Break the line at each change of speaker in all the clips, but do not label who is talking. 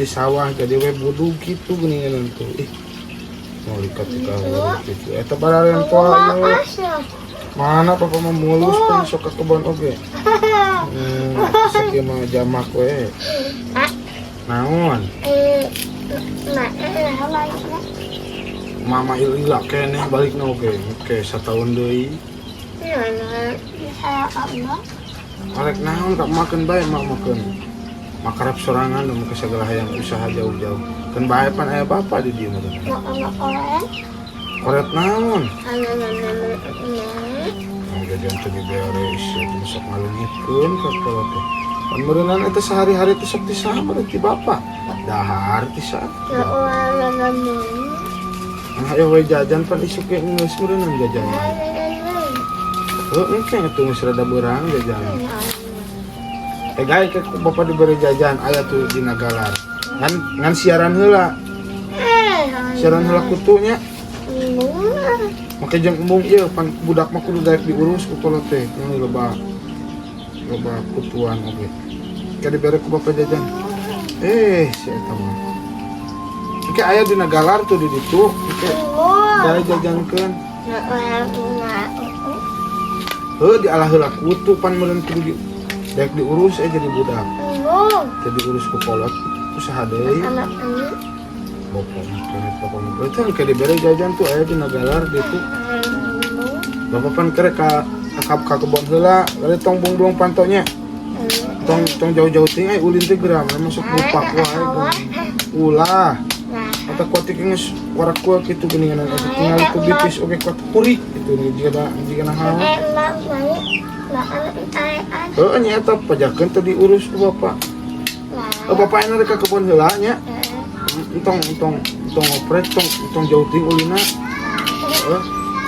di sawah jadi we budug kitu geuningan tuh. Ih. Mau likat di kawur gitu. Eta bararen poa ieu. Mana papa mah mulus pan sok ka kebon oge. Sakieu mah jamak we. Naon? Mama ilila keneh balikna oge. Oke, sataun deui. Arek naon ka makeun bae mak makeun. Makarep sorangan nu ke segala hayang usaha jauh-jauh. Keun bae pan aya bapa di dieu mah. Koret naon? Nah, jajan teu diberes, itu sok ngaleungitkeun ka kolot teh. Pan meureunan eta sehari-hari teh sok disabar ti bapa. Dahar ti saha. Nah, ayo we jajan pan isuk ge geus meureunan jajan. Heuh, engke atuh geus rada beurang jajan. Eh gae ke ku bapa diberi jajan aya tuh dina galar. Ngan ngan siaran heula. Siaran heula kutunya. Make jeung embung ieu pan budak mah kudu daek diurus ku kolot teh. Nu loba loba kutuan oge. Ke dibere ku bapa jajan. Eh, si eta mah. Engke aya dina galar tuh di ditu, engke gae jajankeun. Heuh dialah heula kutu pan meureun kudu di daek diurus jadi budak. Teu diurus ku kolot usaha deui. Bapak mah bapak mah itu engke dibere jajan tuh aya dina galar ditu. Bapak pan kerek ka kebon heula, lalu tong bunglung pantonya. Tong tong jauh-jauh teuing ai ulin teh geura mana masuk lupa wae. Ulah. Eta kuat geus warak kuat kitu geuningan eta tinggal ku bitis oge kuat kurik kitu jiga naha. Heuh nya eta pajakeun teu diurus ku bapak. Oh, bapak enak ka kebon heula nya. Entong entong entong ngoprek tong entong jauh teuing ulina. Heuh.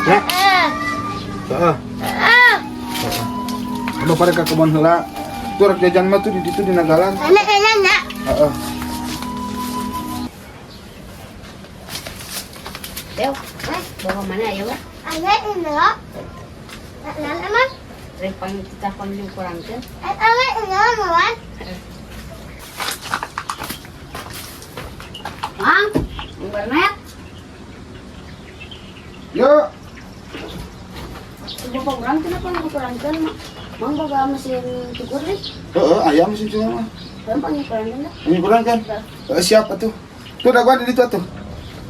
Nya. Heeh. Heeh. Bapak rek ka kebon heula. Tuh rek jajan mah tuh di ditu dina galan. Heeh.
Teo, bawa mana ya, Pak? Rek pang kita panggil kurang ke? Mang, Bernet.
Yo.
Bapak orang kenapa nggak kurang kan? Mang bawa mesin cukur nih.
Heeh, ayam mesin cukur mah.
Kan panggil kurang kan?
Panggil kurang kan? Heeh, siap atuh. Tuh dagoan di ditu atuh.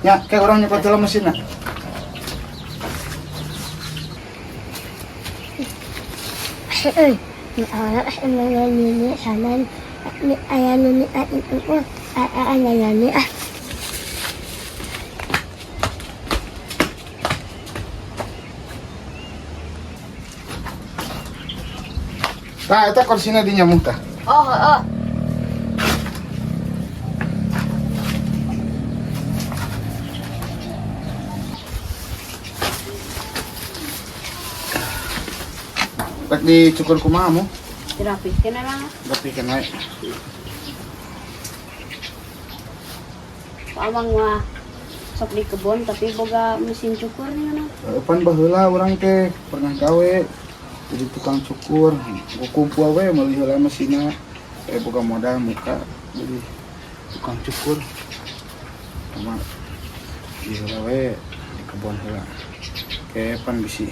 Ya, kayak orang nyepet dalam mesin nah. Nah, itu kursinya di nyamuk tah.
Oh, oh.
Rek dicukur kumaha mu?
Dirapihkeun emang.
Dirapihkeun we.
Pak Amang mah sok di kebon tapi boga mesin cukur nih kan.
Pan baheula urang teh pernah gawe jadi tukang cukur. Kumpul we meuli heula mesinna. Boga modal muka jadi tukang cukur. Sama di heula we di kebon heula. Ke pan bisi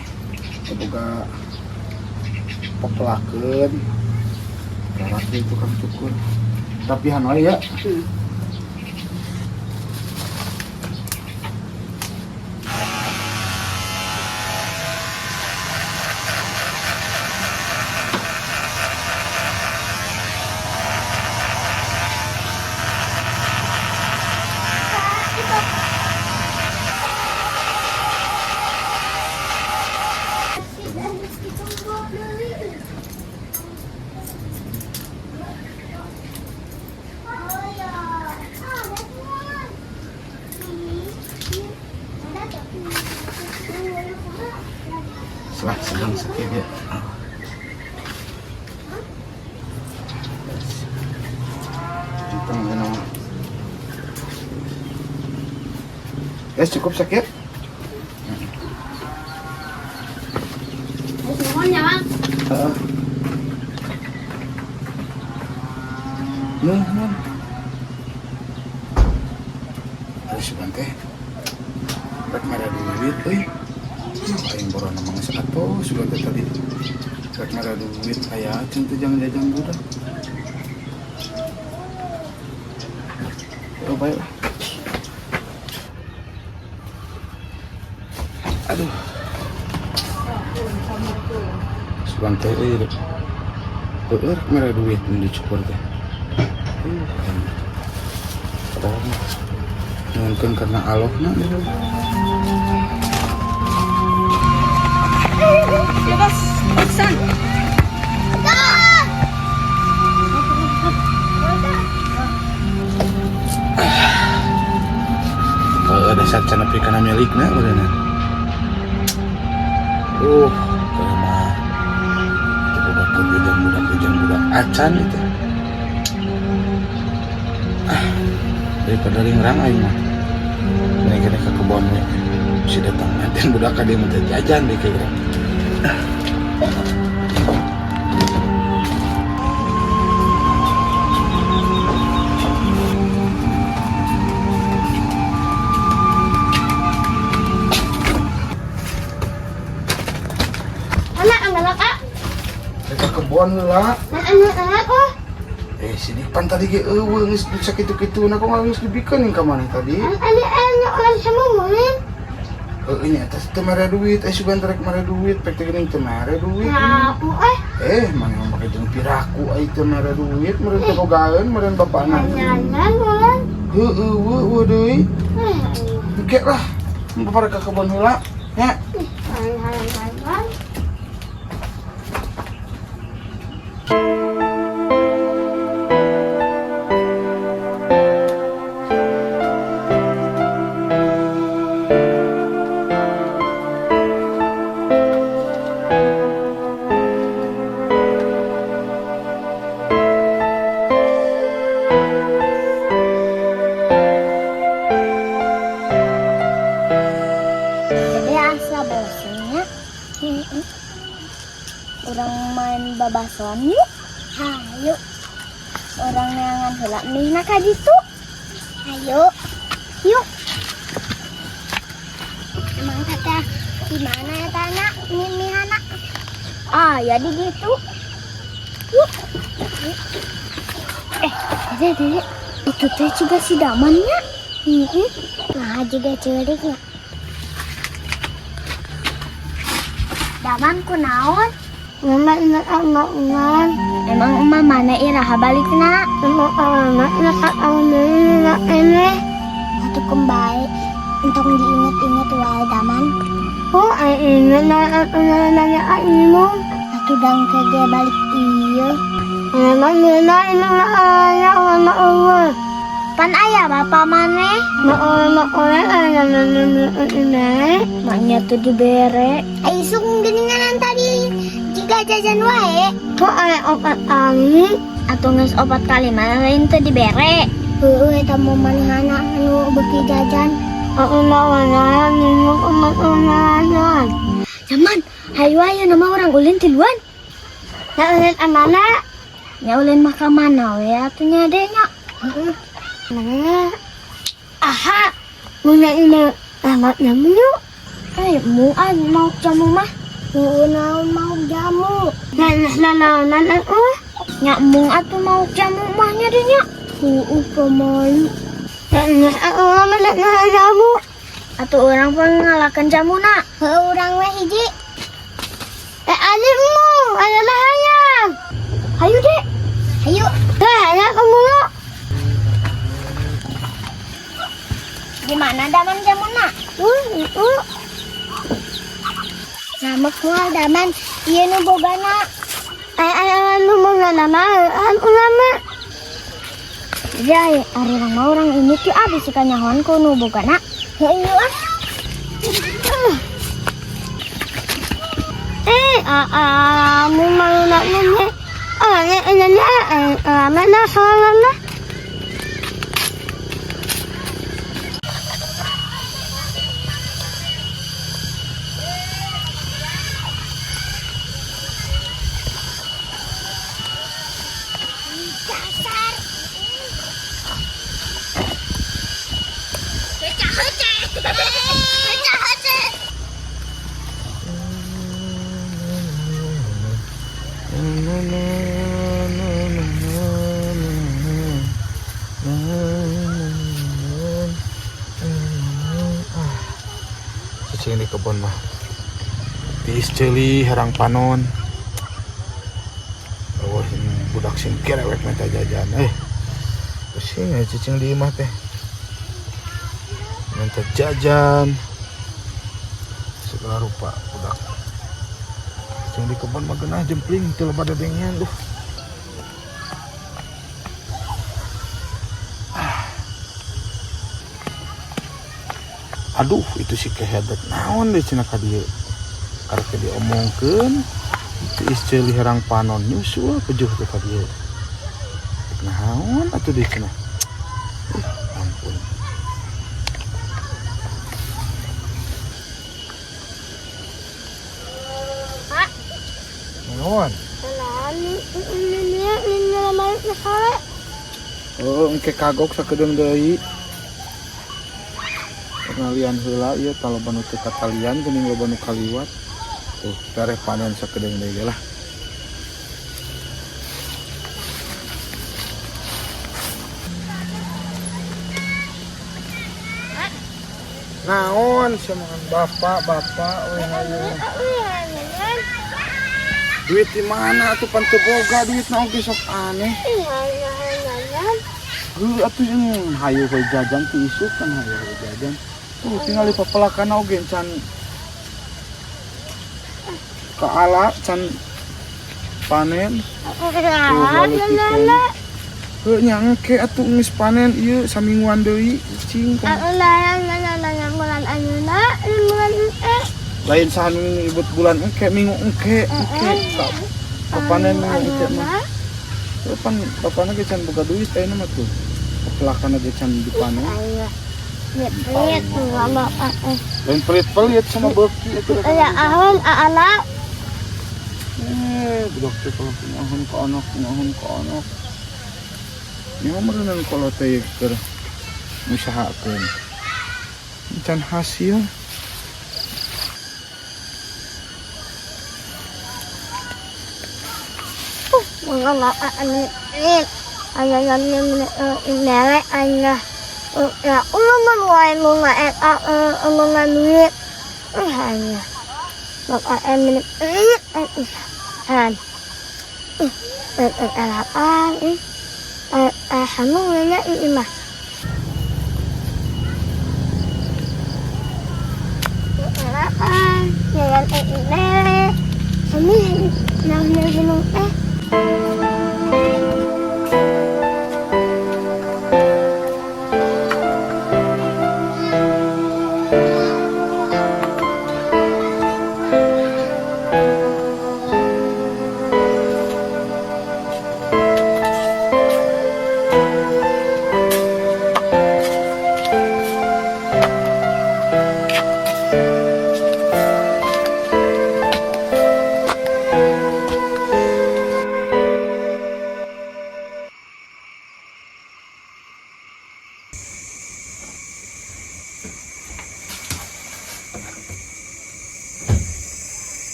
boga pepelakeun. Galak di tukang cukur. Rapihan wae ya. Selah sedang sakit ya. Ya cukup sakit.
Semuanya, Mang.
Heeh. Nuhun. Sugan teh rek mere duit euy. Aing borona mah geus atuh sugan teh tadi. Rek mere duit aya acan teh jangan jajan budak. Oh, baiklah. Aduh. Sugan teh euy. Heueuh rek mere duit nu dicukur teh. Aing. Padahal mah nyuhunkeun karena Allah na gitu.
Ya bos, Iksan.
Kalau ada saat can nepi kana milikna meureunna. Keur mah teu bogakeun jajan budak acan itu. Ah, daripada ringrang aing mah. Mending kene ka kebon we. Si datang nanti budak ka dieu mah teh jajan deui ka urang.
Anak anak ah.
Ka kebon heula.
Anak anak oh.
Eh, si Dipan tadi ge eueuh geus sakitu-kituna kok geus dibikeun ka maneh tadi.
Anak anak orang semua mulai.
Heueuh nya eta teu mere duit, eh sugan rek mere duit, pek teh geuning teu mere duit.
Nah, aku eh.
Eh, maneh mah make jeung piraku ai teu mere duit, meureun teu bogaeun meureun bapana.
Nyanyan mulai.
Heueuh eueuh deui. Engke lah, bapar ka kebon heula nya.
Jadi asa bosennya. Orang main babasoan yuk. Hayu. Orang neangan heula mihna ka ditu. Hayu. Yuk. Emang kata di mana ya tanah mihana? Ah, ya di ditu. Yuk. Eh, dede, dede. Itu teh juga si Damannya. Heeh. Nah, juga ceuriknya. Daman kunaon? Mama ingat ama uman. Emang emak mana iraha balikna? Emang ama ingat ama ini. Satu kembali entong diinget-inget wae Daman. Oh, ai inget nanya ilmu. Satu dang kege balik iya. Emang nanya nanya mama uman. Pan aya bapak maneh? Mak orang aya ini. Maknya tuh dibere. Isung geningan tadi jika jajan wae. Kok aya opat kali? Atau geus opat kali mana lain teu dibere. Heueuh eta momen hana anu beuki jajan. Aku mau mana minum omat-omatan. Zaman, hayu ayo nama orang ulin tiluan. Ya ulin amana? Ya ulin mah ka mana we atuh nya de nya. Heeh. Mana? Aha, punya ini amat jamu yuk. Eh, mau ah, mau jamu mah? Heeh, naon mau jamu? Nah, nah, nah, nah, nah, oh. Nya mung atuh mau jamu mah nya de nya. Heeh, pemalu. Nah, nah, oh, mana nah, jamu? Atuh orang pun ngalakan jamu na. Heeh, urang we hiji. Eh, alimmu, adalah hayang. Hayu dek. Hayu. Eh, hayang kamu. Di mana Daman jamuna? Nama kual Daman, ieu nu bogana. Ay ay ay nu bogana mah, an ulama. Jai, ari urang mah urang ini tuh abis sih kanyahoan ku nu bogana. Heueuh ah. Eh, a a mu mau nak nene. Ah, ne ne ne, ah, mana salah.
Cicing di kebun mah. Tiis ceuli herang panon. Oh, budak sing kerewek minta jajan. Pusing ya cicing di imah teh. Minta jajan. Segala rupa budak. Cicing di kebun mah geunah jempling teu loba dedengean duh. Aduh, itu si kehedet naon deh cenah ka dieu. Karek teh diomongkeun, tiis ceuli herang panon nyusul pejuh teh ka dieu. Naon atuh deui cenah. Ampun.
Pak.
Naon? Oh, engke kagok sakedeung deui. Ngalian heula ieu taloba nu teu katalian geuning loba nu kaliwat. Tuh, tereh panen sakedeung deui lah. Naon semangan bapak-bapak we hayu. Duit di mana atuh pan teu boga duitna oge sok aneh. Heuh atuh hayu we jajan ti isuk kan hayu we jajan. Tuh tinggal di pepelakan oge can kaala can panen. Tuh lalu tipen. Heuh nya engke atuh geus panen ieu samingguan deui cing. Lain saha nu nyebut bulan engke minggu engke engke kapanen minggu engke mah. Heuh pan bapana ge can boga duit ayeuna mah tuh. Pepelakan ge can dipanen. Lain pelit-pelit sama beuki itu.
Ya ahon anak.
Budak teh kalau punya ke anak, punya ke anak. Ini mah meureunan kalau teh keur ngusahakeun. Can hasil.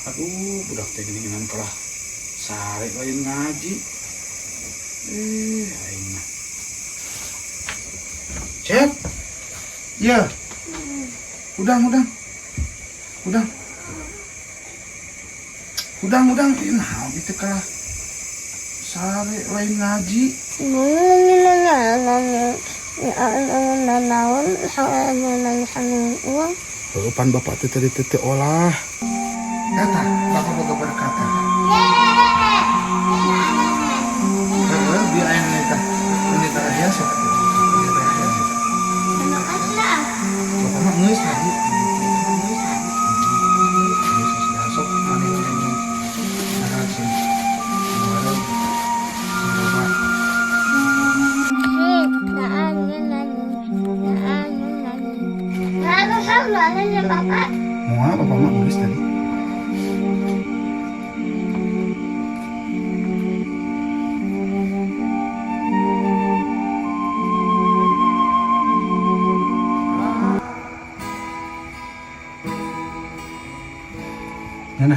Aduh, budak teh geuningan kalah sare lain ngaji. Aing mah. Cep. Iya. Udang, udang. Udang. Udang, udang. Ih, naon itu kalah sare lain ngaji. Heuh, pan bapak teh tadi teh olah. Kata, bapak boga berkata. Heeh, biar aya nita. Nita biasa. Nita biasa. Bapak mah geus tadi. Geus tadi. Geus sok maneh yang nah sing. Bareng. Bapak. Moal bapak mah geus tadi. Mana?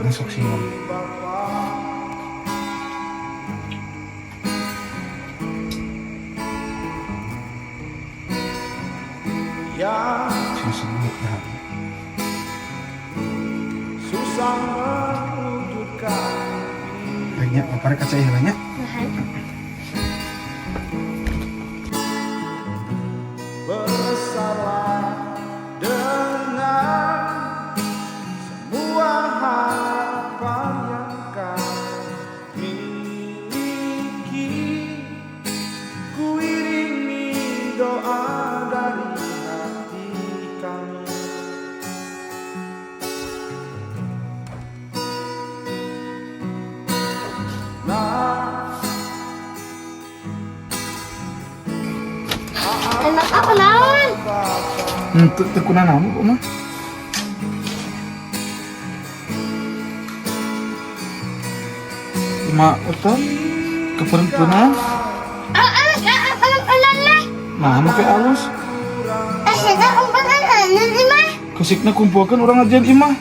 Masuk sih.
Yang
Sing sebut dah.
susah mewujudkan.
Banyak papar kaca ya banyak.
Bersalah dengan semua harapan yang kau miliki. Ku iringi doa dari hati kami. Nah,
Emang aku naon?
Teu teu kunanaon kok mah. Ma eta keperempuanan.
Ah, ah, ah, ah, ah, ah.
Nah, make alus.
Eh, saya umpan kan imah.
Kesikna kumpulkan orang ngajian imah.